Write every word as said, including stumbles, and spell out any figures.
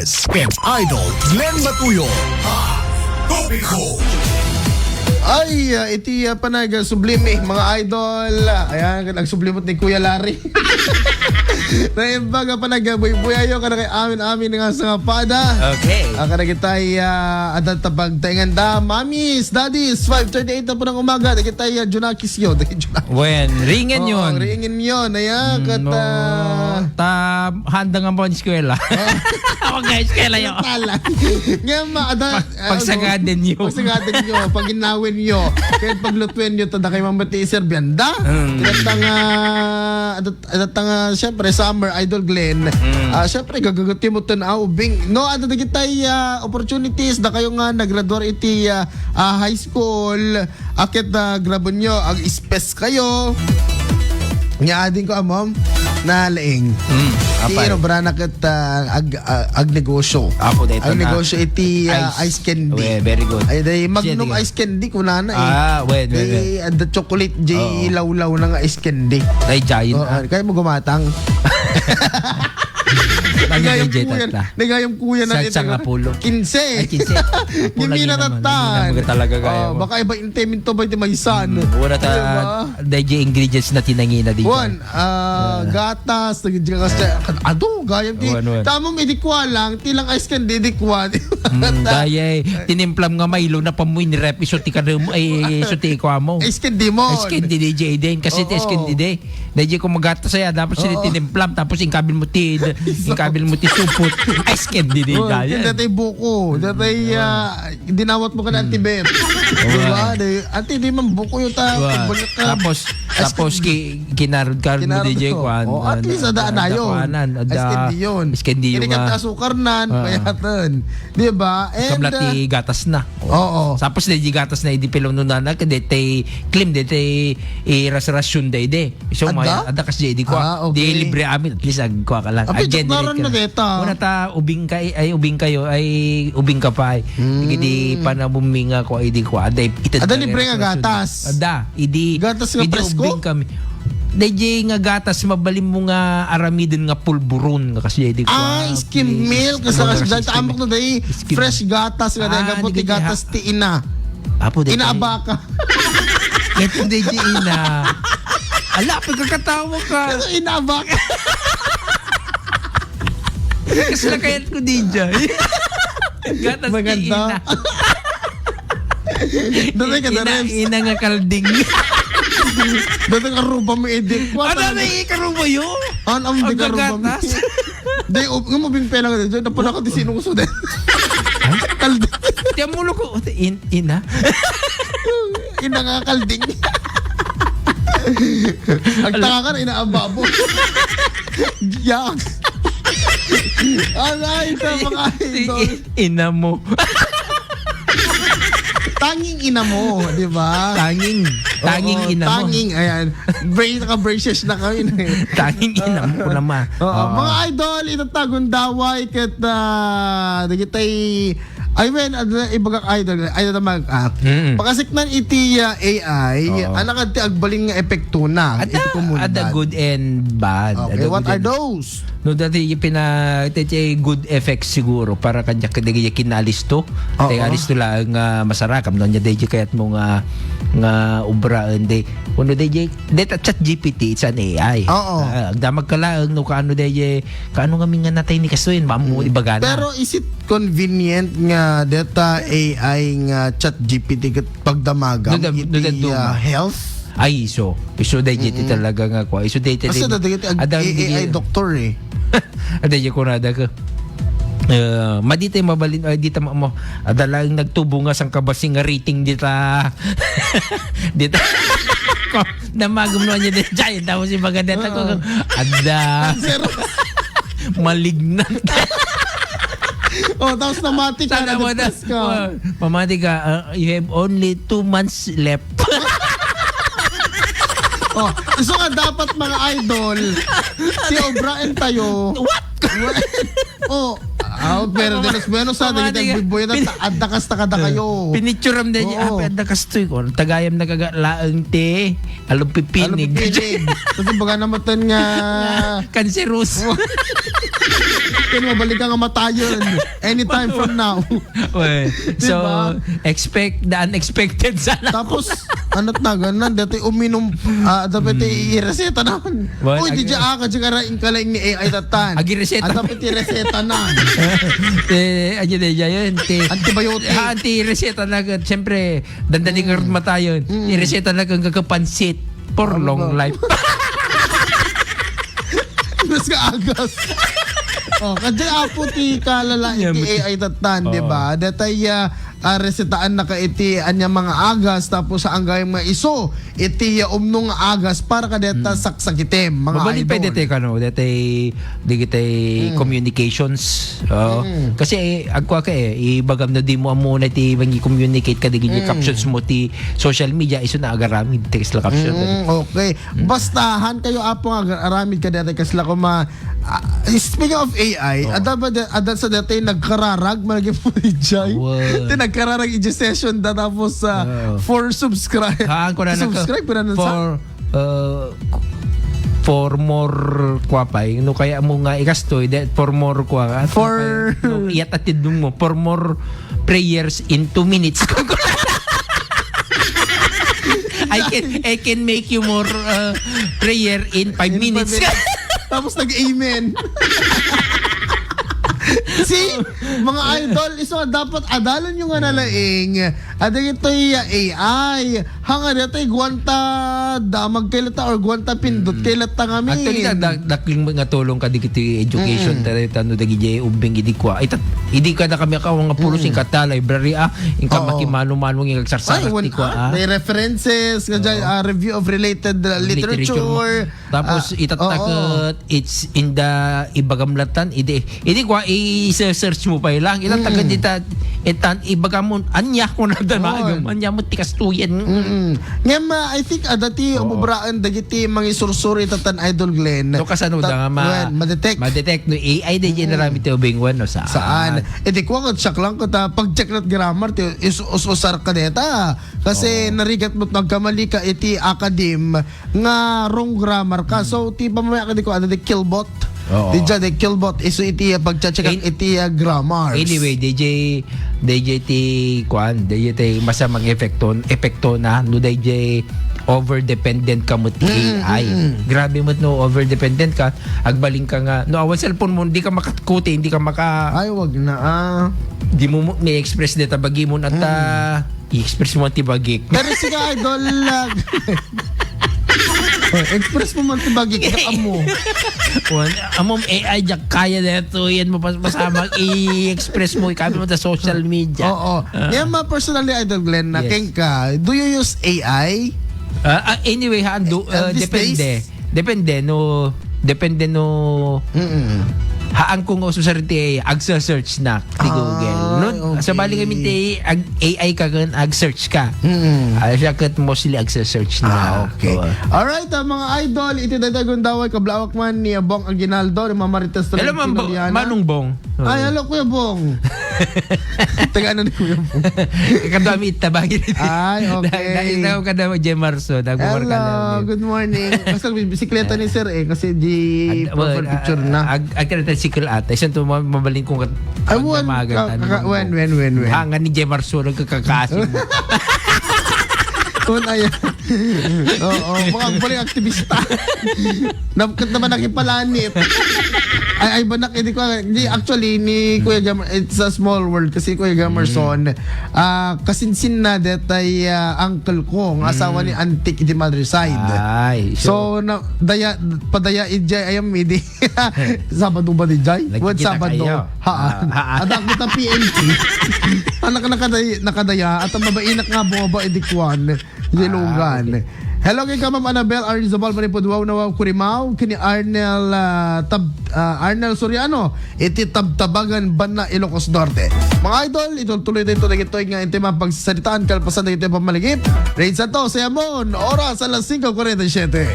Idol Glenn Matuyo. Hot Topic ko. Ay, ah, iti, ah, panag, ah, sublime, mga idol. Ayan, nagsublimot ni Kuya Larry. Naimbag a panag, ah, buybuyayo, kada kay amin-amin nga sa nga pada. Okay. Ah, kada kitay, ah, adda ta pagtainganda. Mamis, Daddies, five thirty-eight na po ng umaga. Dagitay, ah, Junakis yo. Dagitay Junakis. Wen, ringen Oo, yon. Ringen yon. Ayan, Mm, kat, no. ah, Ta, handa nga mo eskwela. Huwag nga eskwela yo. Tala. Nga ma-, ada, Pag-, ah, pagsagaden yo. Pagsagaden yo, paginawen yo. Kaya paglutuen yo, tada kayo mamati, Sir Bianda. Mm. Ita nga, adat, adat nga, syempre, summer, Idol Glenn. Mm. Ah, syempre, gagaguti mo tan, ah, ubing. No, ada dagitay, ah, opportunities, da kayo nga naggraduar iti, ah, ah, high school. Aket, ah, graben yo, ag-spes kayo. Nya ading ko, amom, nalaing. Mm, Ti apay. Ino, brana ket, ah, ag-, ah, agnegosyo. Apo, dayta na. Agnegosyo iti, ah, Ice. ice candy. We, very good. Ay, day, Magnum Sige, sige. ice candy, kunana, eh. Ah, wait, wait, Day, wait. and the chocolate, J Oo. lawlaw na nga ice candy. Day, giant, Oo, ah. Kaya mo gumatang. Ano Nagayam day, kuya, tata? nagayam kuya na Sa, ito, sa nga pulo. Kinse. Ay, kinse. Pulo Gimina lang naman. tatan. Gimina talaga kayo. Oh, baka iba yung temin to, ba, di may san. Mm, wala ta, Diba? dahil yung ingredients na tinangina di Juan, dyan. ah, Ah. gatas, naging gatas, ado, gayam di. Wan, wan. Tamang idikwa lang, tilang ice candy, idikwa. Mm, dahil, tinimplam nga Milo na pamuin rep, iso ti kadem, ay, iso ti ikwa mo. Ice candy mo. Ice candy di J D, kasi ti ice Oo. candy di. Dahil ko magatas aya, tapos Oo. tinitimplam, tapos ingkabil mo ti, ingkabil mo ti supot. Ice candy di Oh, dahil. Datay buko, datay, ah, dinawat mo ka na, Mm. Auntie Beth. Oo. Diba? Di, ante, di man buko yung ta-, Diba? pagbalik ka. Tapos, Ice tapos candy. ki-, kinarod-karod mo Kinarod di jay ko. kuan, Oh, at an-, least, ada an-, anayon. kuanan, ada Ice candy yun. ice candy Hindi yung, ka ah, asukar nan, Ah. mayatan. Diba? And, Kamla ti ah, gatas na. Oo. Tapos di gatas na idi pilon no nana, kadetay klim, detay iras-rasyon da idi. So, Adda? maya, adda kas di, di ko, Ah, okay. di libre amin, at least agkuha ka lang. Abi, Ag-generate tuklaran ka na lang. deta. Una ta, ubing ka, ay, ubing kayo, ay, ubing ka pa, ay. Mm. Di, di pa na buminga ko, ay, di ko, adda, itad Adda na libre rin nga sa gatas. Adda, idi, Gatas nga idi presko? ubing kami. Dayjay nga gatas, mabalin mo nga aramiden nga pulburon, nga kasi, di ko, Ah, ah, skim di, milk, kasi nga kasi dahil skim amok milk. na dahil Skim fresh gatas nga Ah, dahil kapo di ti kaya. gatas ti ina. Apo, di Ina kaya. abaka. Ito, di, di, ina. Ala, pagkakatawa ka. Ano, ina abaka? Kasi nakayat ko, di, jay. Gatas Maganda. ni ina. Doon ay kada Ina, reps. ina nga kalding. Doon ay karuba mo, Edik. Ano Wala na ikaruba yun? Ano ang Ang di karuba mo? gagatas. Di, up, nga mabing pela nga dito. Napuna ko di sino ko sudan. Kalding. Tiyan mo, loko. In-, ina? Ina nga kalding. Agtaka ka na, ina ang babo. Yak. Aray, ito, mga Si idol. i-, ina mo. Tanging ina mo, di ba? Tanging. Tanging Oo, ina mo. tanging, ayan. Bra-, naka-braces na kami na eh. Tanging ina mo, kulama. Oo, Oo. mga idol, ito ta, Gundaway, ket, ah, dagitay, ay, wen, adda, ibagak idol, ay, adda mag-, ah, Mm. pakasiknan iti, ah, A I, Oo. anak ti agbalin nga epekto na, Adda, iti komunidad. adda good and bad. Okay, Adda what good are and those? No, dati yung pina-, iti, iti good effects siguro para kanya, kanya kinalisto. Oo. Tay alisto lang nga masarakam. No, nya, dahil kayat mo nga, nga obra, hindi. Uno, dahil, dahil chat G P T, it's an A I. Oo. Ah, agdamag ka lang, no, kaano, dahil, kaano nga mingan natay ni Kasoy, mamu, Mm. ibaga na. Pero is it convenient nga deta A I nga chat G P T ket pagdamagam No, da-, iti, no, da-, ah, duma. health? Ay, iso. Iso, dahil, iti Mm-mm. talaga nga, kwa. Iso, dahil, Kasi dahil, dahil, ag-, adang A I di-, doktor eh. Ada, di ko na, ada ka. Eh, madi tay mabalin, ay, di ta ma-, mo, ada lang nagtubo nga sang kabasing nga rating di ta. Di ta. Ko, namagum naman niya di, jay, tapos yung maganda ta ko, Oo. ada. Zero. Malignant. Oh, tapos namati ka, Sana mo na, na-depress ka. oh, pamati ka, uh, you have only two months left. Oh, isu nga dapat, mga idol, ti obraen tayo. What? Oh, ah, pero de los buenos, ah, Pamati dagiti ka. agbibuyan, Pin- ta-, adda kas ta kada kayo. Pinicturam din niya, Oo. ah, adda kas to, eh, kung tagayam na kaga-, laeng ti, along pipinig. Along pipinig. Kasi baga naman tan nga Kanseros. Oh. Kaya mabalik ka nga matayon anytime from now. Well, so, diba? Expect the unexpected sana. Tapos, ano na, ganun, dati uminom, ah, dapat ireseta na. Well, uy, di ag- dya ka, dya ka rin, kalaing ni A I tatan. Agireseta. Ah, dapat ireseta na. Eh, ano na dyan yun? Ti-, antibiotic. Ha, anti-reseta na, siyempre, dandali nga matayon. Mm. Ireseta na kang kakapansit for long life. Mas ka agas. Oh, kadya apo ti kalala iti A I tatan, di ba? Datay, ah, ah, resetaannaka iti ania mga agas, tapos ang gayam nga isu, iti, ah, umno nga agas, para kadeta saksakitem, mga idol. Mabalin pa deti kano, deti digitay communications. Oo. Kasi, eh, agkua ka, eh, ibagam na di mo amuna iti mangi-communicate ka digiti captions mo ti social media, isu na agaramid ti kasla caption. Mm, okay. Basta, han kayo, apo, nga agaramid ka deti kasla kuma, ah, speaking of A I, ada ba da-, ada sa dati nagkararag, malagay mo ni Jai? Ti nagkararag iti session da, tapos, ah, for subscribe. Haan ko na nagka-, subscribe ko na sa for uh, for more kua pay, no kaya mo nga ikastoy, that for more kua, ah, for no, iyat atid mo, for more prayers in two minutes. I can, I can make you more, uh, prayer in five minutes. Tapos nag-amen. See, mga idol, isu nga dapat adalan nyo nga nalaing. Ada ito iya A I. Hanga dito, iguan ta damag kay lata or guan ta pindot kay lata nga mi. Actually, da-, da-, dakling nga tulong ka digiti education, ta-, ta-, no, dagiti ubbing idi kua. Ay, tat-, idi ka na kami ako nga pulos inka ta library, ah, inka makimano-mano nga agsarsarak ti kua, ah. May references, nga dyan, ah, review of related, ah, literature. Tapos, ah, itattaket, it's in the ibagam latan, idi, idi kua, i-search mo pa lang. Itattaket, ita-, itan, ibagam mo, anya ko na dan, anya mo ti kastoyen. Ngem, ah, I think, ah, dati, umubraan dagiti mangisursuro itatan Idol Glenn. No, kasano da nga ma-, ma-detect. Ma-detect, no, A I di general iti ubing wen, no, saan? Saan? Idi kua, ket siak lang, ket, ah, pag-check lat grammar, ti, is-, us-, usar ka deta. Kasi narigat mo't nagkamali ka iti academe, nga wrong grammar ka. So, ti pamamaya ka di ko, ano, di Killbot. Oo. Di dyan, di Killbot. Isu iti, ah, pagtsatsakan iti, ah, grammars. Anyway, D J, D J ti, kuan, D J ti masamang epekto, epekto na, no, D J over-dependent ka mo ti A I. Grabe mo, no, over-dependent ka, agbaling ka nga, no, awan cellphone mo, hindi ka makatkuti, hindi ka maka- Ay, wag na, ah. Di mo mo, ni-express deta bagi mo at, ah, i-express mo ti bagik. Pero sige, idol, ah, oh, express mo man ti bagik, amo. Wan, amo, A I, diak kaya dito, yan mo pas-, pasama, i-express mo, ikabi mo sa social media. Oo. Ah. Yan, ma-, personally, Idol Glenn, na kenka, do you use A I? Ah, ah, anyway, ha, do, ah, depende. Depende, no, depende, no. Haan ko nga ususar ti A I, agsa-search na ti Google. No, sabali kami ti ag-, A I ka ken ag-search ka. Ay, siya ket mostly agsa-search na. Ah, okay. Oo. Alright, ah, mga idol, iti daytoy gundaway, kablawak man ni Bong Aguinaldo, ni Mama Marites Tolentino Liana. Manong Bong. Ay, hello, Kuya Bong. Taga ano ni Kuya Bong? Kadwa mi itta bagay. Ay, okay. Dahil na, dahil na ako kadwa, Jemarson. Hello, good morning. Basta may bisikleta ni Sir eh, kasi di profile picture na. Ag-, ag-, ag-, tricycle ata. Isang to, ma-, mabalin kong kat-, ay, wan, ka-, ka-, wan, wan, wan, wan. Hangan ni Jemarson, nagkakakasim. Wan, ayan. Oo, mga paling aktivista. Napkat naman nakipalanit. Ay, ay, banak, hindi ko, hindi, actually, ni Kuya Jamar, it's a small world kasi Kuya Jamarson, ah, kasinsin na detay, ah, uncle ko, nga asawa ni Auntie iti mother side. Ay, so, na, daya, padaya, ijay, ayam, idi. Sabado ba di jay? Wen, Sabado. Haan. Ah, haan. Adak mo ta P N P. Anak, nakadaya, nakadaya. At ang mabainak nga, bumaba, idi kwan. Di lugan. Ah, okay. Hello, kay Kamam Annabel Arizabal, Manipud, wow na wow, Kurimaw, kini Arnel, ah, Tab-, ah, Arnel Soriano, iti Tabtabagan, Banna, Ilocos Norte. Mga idol, itultuloy dito na ito nga inti mga pagsasalitaan, kalpasan na ito yung pamaligid. Raid Santos, Sayamon, oras alas singko kuwarenta y siyete.